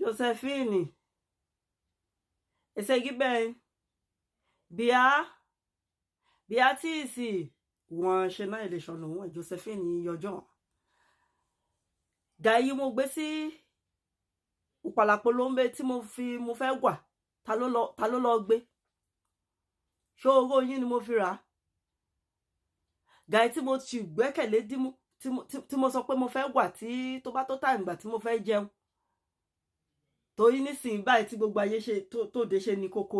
Josephine Esegiben Bia Beatrice wọ́n ṣe náà lè ṣọ̀nà òun. Josephine yọjọ́ gàyí mo gbé sí ìpàlàpọ̀ tí mo fi mo fẹ́ wà. Ta ló lọ gbé? Ṣé owó yín ni mo fi rà á? Gàyí tí mo ti gbẹ́kẹ̀lé dímú, tí mo sọ pé mo fẹ́ wà, tí tó bá tó time gbà tí mo fẹ́ jẹun, torí nísìnyí báyìí tí gbogbo ayé ṣe tó de ṣe ní kókó,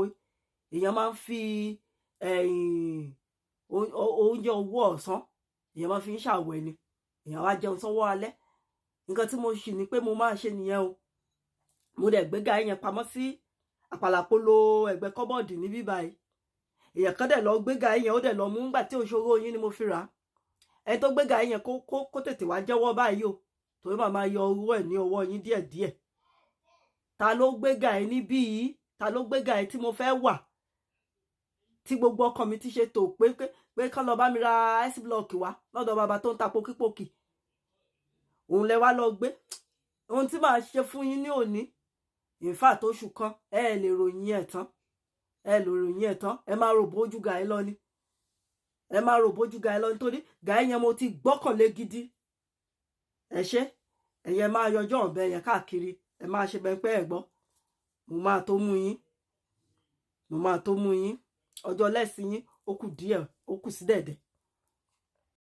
èèyàn máa ń fi oúnjẹ owó ọ̀sán, èèyàn máa fi ń ṣàwẹ̀ ni, èèyàn wá jẹun sọ́wọ́ alẹ́. Nǹkan tí mo ṣì ní pé mo máa ṣe nìyẹn o. Mo dẹ̀ gbé gàrí yẹn pamọ́ sí àpàlàpolo ẹ̀gbẹ́ cupboard níbí báyìí. Èèyàn kan dẹ̀ lọ gbé gàrí yẹn, ó dẹ̀ lọ mú nígbà tí òṣòro yín ni mo fi rà á. Ẹni tó gbé gàrí yẹn, kó tètè wá jẹ́wọ́ báyìí o, torí màá máa yọ owó ẹ̀ ní ọwọ́ yín díẹ̀díẹ̀. Ta ló gbé gàrí níbí yìí? Ta ló gbé gàrí tí mo fẹ́ wà, tí gbogbo ọkàn mi ti ṣe tò pé kán lọ bá mi ra ice block wá lọ́dọ̀ bàbá tó ń ta pokípokì? Òun lẹ wá lọ gbé. Ohun tí màá ṣe fún yín ní òní, in fact, oṣù kan, ẹ lè ròyìn ẹ̀ tán, ẹ lè ròyìn ẹ̀ tán. Ẹ máa rò bójú gàrí lọ ni, ẹ máa rò bójú gàrí lọ, nítorí gàrí yẹn mo ti gbọ́kànlé gidi. Ẹ ṣe, ẹ̀yẹ máa yọjọ́ ọ̀bẹ yẹn káàkiri, ẹ máa ṣe bẹ́ẹ̀ pé ẹ gbọ́. Mo máa tó mú yín, mo máa tó mú yín. Ọjọ́ lẹ́sìn yín ó kù díẹ̀, ó kù sí dẹ̀dẹ̀.